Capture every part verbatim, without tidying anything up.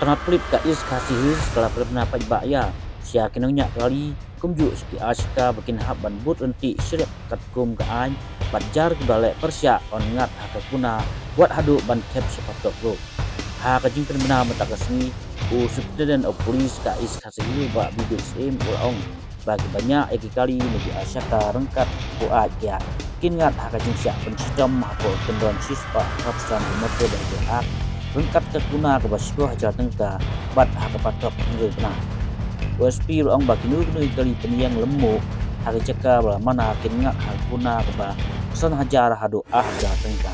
Tnat pulit ka East Khasi Hills ka la pynbna paidbah ïa sha ki nongñiah kali kumjuh sha ki aishaka ba kin hap ban bud ryntih syrep katkum ka aiñ bad jar kiba leh pyrshah ban ngat ha ka kuna wat haduh ban thep sha patop ruh. Ha ka jingpynbna mynta ka sngi, u Superintendent of Police ka East Khasi Hills, Bah Biduk Syiem, u la ong ba kiba ñiah ïa ki kali ne ki aishaka ryngkat u aiñ ki kin ngat ha ka jingshah pynshitom hapoh kyndon shispah arphew san ki Motor Vehicle Act ryngkat ka kuna kaba shiphew hajar tyngka bad ha ka patop hynriew bnai. U S P u la ong ba kino kino ki kali pynïeng lymmuh ha ki jaka ba la mana kin ngat ha ka kuna kaba san hajar haduh ar hajar tyngka.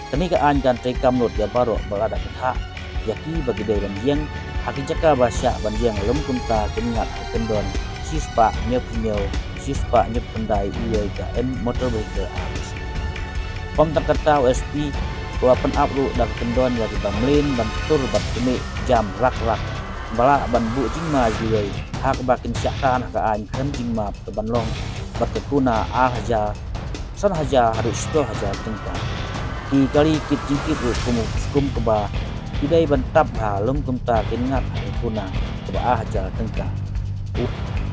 Kane ka aiñ kan treikam lut ïa baroh ba lada ka thah ïa ki ba ki dei ban ïeng ha ki jaka ba shah ban ïeng lym kumta kin ngat ha kyndon shispah hynñiewphew hynñiew, shispah hynñiewphew khyndai uwei ka M Motor Vehicle Act. Ym tang kata, u S P u la pynap ruh da ka kyndon ïa kiba mlien ban tur bad kmie jam rak rak ba lah ban buh jingma ïa kiwei ha kaba kin shah tan ha ka aiñ khlem jingmap, ka ban long bad ka kuna ar hajar, san hajar haduh shiphew hajar tyngka. Ki kali kit jingkit ruh kum, kum kaba ki dei ban tap bha lym kumta kin ngat ha ka kuna kaba ar hajar tyngka. U,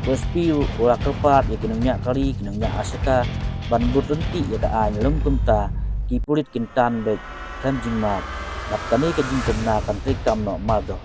u S P u la kyrpad ïa ki nongñiah kali, ki nongñiah aishaka ban bud ryntih ïa ka aiñ lym kumta ki pulit kin tan beit khlem jingmap. Bad kane ka jingpynbna kan treikam noh mardor.